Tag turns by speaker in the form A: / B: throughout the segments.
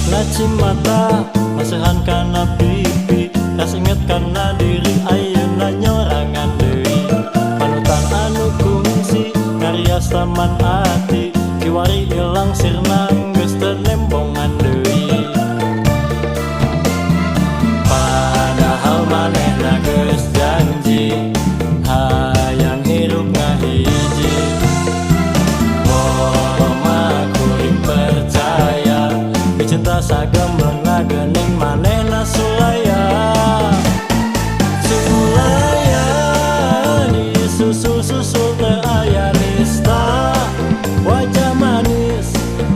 A: Ngacim mata masehan kana pipi ras inget kana diri ayeuna nyorangan deui panutan anu kungsi ngarias taman ati kiwari ilang sirna geus teu nembongan deui padahal manehna geus janji hayang hirup ngahiji Boroma kuring percaya Cinta sagembleng gening manehna sulaya. Sulaya di susul-susul teu aya nista wajah manis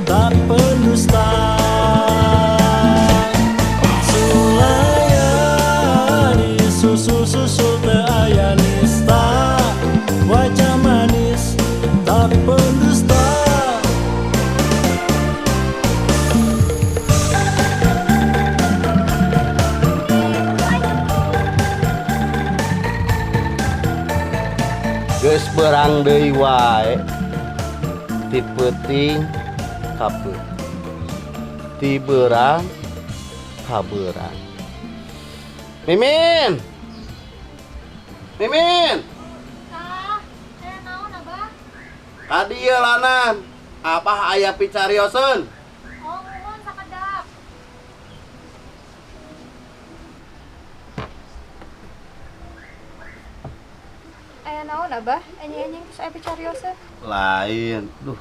A: tak pendusta. Sulaya di susul-susul teu aya nista wajah manis tak pendusta.
B: Geus berang deui wae ti peuting ka peuting, ti beurang ka beurang. Mimin, Mimin.
C: Tah, aya naon, Abah?
B: Ka dieu lanan, Abah aya picarioseun.
C: Oh, muhun sakedap. Aya naon, Abah? Enjing-enjing terus aya picarioseun.
B: Lain, duh,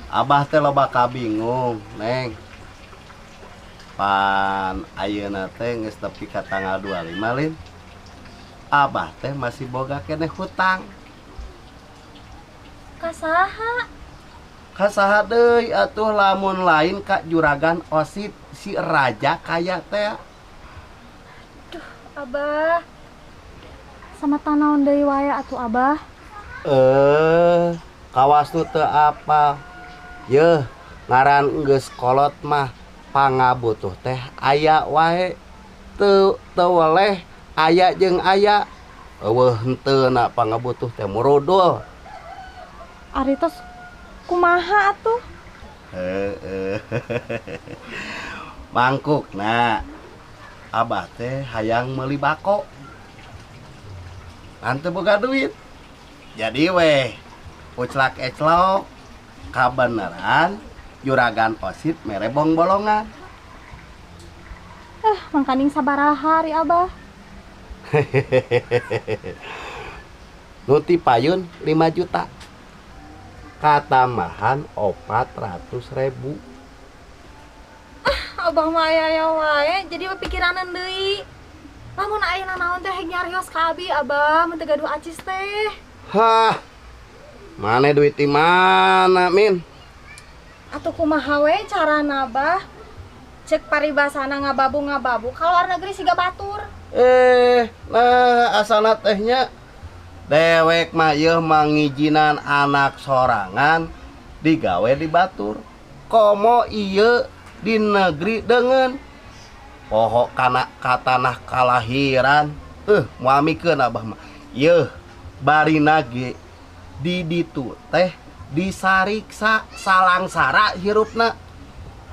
B: Abah teh loba kabingung, Neng. Pan ayeuna teh geus nepi ka tanggal 25 lin, Abah teh masih boga keneh hutang.
C: Ka saha?
B: Ka saha deui atuh lamun lain ka juragan Osip si raja kaya teh.
C: Duh, Abah. Sama naon deui wae atuh, Abah.
B: Eh, kawas nu teu apal. Yeuh, ngaran geus kolot mah pangabutuh teh aya wae, teu teu weleh aya jeung aya eueuh henteu na pangabutuh teh murudul.
C: Ari tos kumaha atuh?
B: Heeh. Mangkukna Abah teh hayang meuli bako. Ngan teu boga duit. Jadi weh uclak eclok kabeneran juragan Osip mere bong bolongan.
C: Eh, mangkaning sabaraha ari Abah?
B: Nu ti payun 5 juta. Katambahan 400 ribu.
C: Abah mah aya-aya wae, jadi pipikiranan deui. Lamun aya naon teh nyarios ka abi, Abah, mun teu gaduh acis teh.
B: Hah. Mana duit di mana, Min?
C: Atuh kumaha we carana, Abah? Cek paribasana ngababu-ngababu ka luar negeri siga batur.
B: Eh, nah asalna teh nya dewek mah yeuh mangijinan anak sorangan digawe di batur. Komo ieu di negeri deungeun. Poho kana ka tanah kalahiran. Eh, moal mikeun Abah mah. Yeuh, barina ge di ditu teh disariksa salangsara hirupna.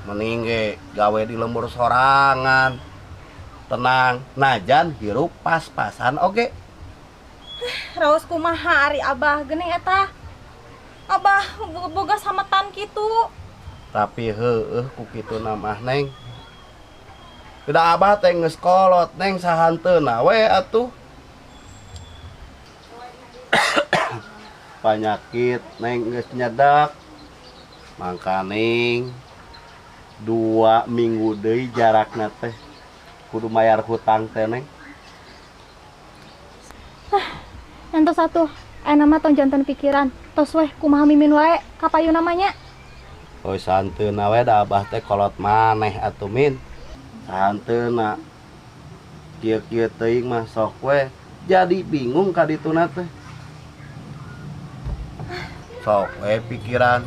B: Mending ge gawe di lembur sorangan. Tenang, najan hirup pas-pasan oge.
C: Raos kumaha ari Abah geuning eta? Abah boga sametan kitu.
B: Tapi heueuh ku kituna mah, Neng. Udah Abah teh geus kolot, Neng, sahanteuna we atuh. Panyakit Neng geus nyedak. Mangkaning 2 minggu deui jarakna teh kudu mayar hutang teh, Neng.
C: Entos atuh, aya mah tong janten pikiran. Tos weh kumaha Mimin wae kapayuna mah nya.
B: Oh, sahanteuna we da Abah teh kolot maneh atuh, Min. Sahanteuna kieu-kieu teuing mah sok we jadi bingung ka dituna teh. Sok we pikiran.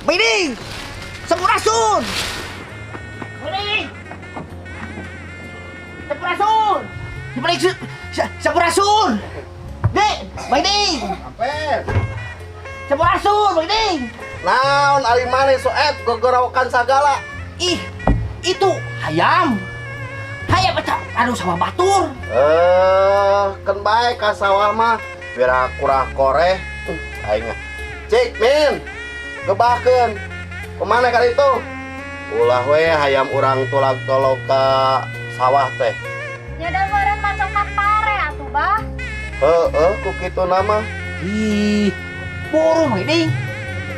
D: Biding. Sampurasun. Biding. Sampurasun. Dibalik sampurasun. Dek, Biding.
B: Ampes.
D: Sampurasun, Biding.
B: Naon ari maneh Soeb gogorowokan sagala.
D: Ih, itu hayam. Hayam eta anu sama batur.
B: Keun bae ka sawah mah biar kurah koreh. Aing mah. Cik, Min. Gebahkeun. Kemana kali itu? Ulah we hayam urang tulag tolog ka sawah teh.
C: Nya da meureun macokan pare atuh, Bah.
B: Heeh, ku kitu nama.
D: Ih, buru Biding.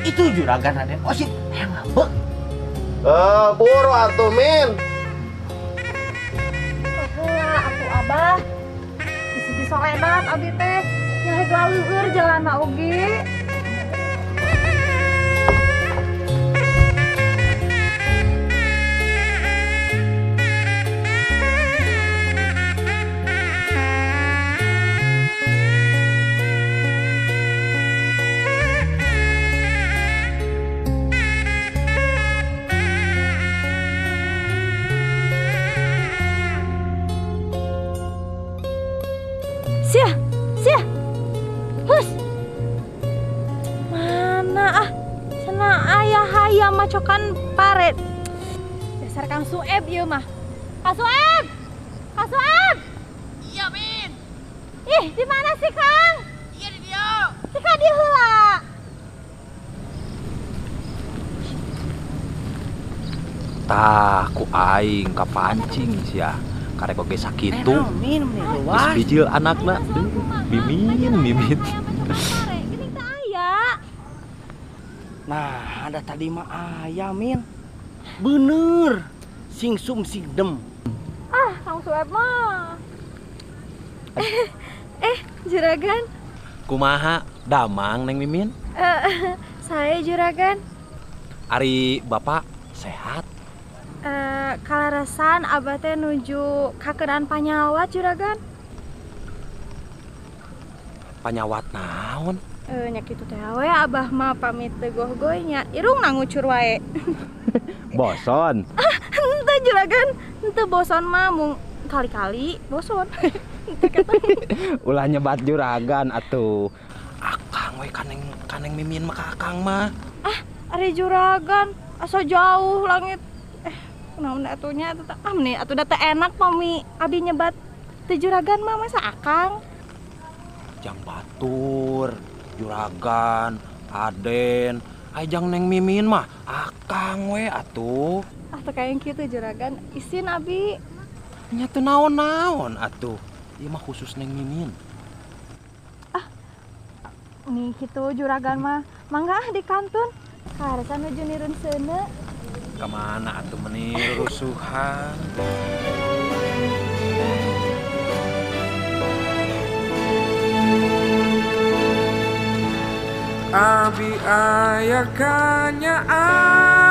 D: Itu juragan Raden Osip yang ngambek.
B: Buru atuh, Min.
C: Heula atuh Abah. Bisi disoledat abi teh. Nya rek laleueur jalanna oge. Sia, sia. Hus. Mana ah? Cenah aya hayam macokan pare. Dasar Kang Sueb ieu mah. Kang Sueb. Kang Sueb.
D: Iya, Min.
C: Ih, di mana sih, Kang?
D: Iya di dieu.
C: Cika di heula.
E: Tah, ku aing kapancing sia. Karek oge sakitu.
D: Min,
E: Geus bijil anakna. Mimin, mimin.
C: Geuning teu aya.
D: Nah, ada tadi mah ayam, Min. Bener. Sing sum sing dem.
C: Ah, Kang Sueb mah. Juragan.
E: Kumaha damang Neng Mimin?
C: Saya juragan.
E: Ari bapak sehat?
C: Kaleresan abah teh nuju kakeunaan panyawat juragan.
E: Panyawat naon?
C: Nya kitu teh we abah mah pamit teu goh-goy nya irungna ngucur wae.
E: Boson.
C: Henteu juragan, henteu boson mah mung kali-kali boson.
E: Ulah nyebat juragan atuh. Akang we kaneng Mimin mah ka akang mah.
C: Ah, ari juragan asa jauh langit. Naon atuh nya atuh ah nih atuh da teu enak pami abi nyebat teu juragan mah masa akang.
E: Jang batur, juragan, Aden, ai jang Neng Mimin mah akang we atuh.
C: Ah teu kayak kitu juragan, isin abi.
E: Nya teu naon-naon atuh. Ieu mah khusus Neng Mimin.
C: Nih kitu juragan mah, mangga ah di kantun. Karesan nuju nirun seuneu.
E: Kemana atuh meni rusuhan?
F: Abi aya kanyaah.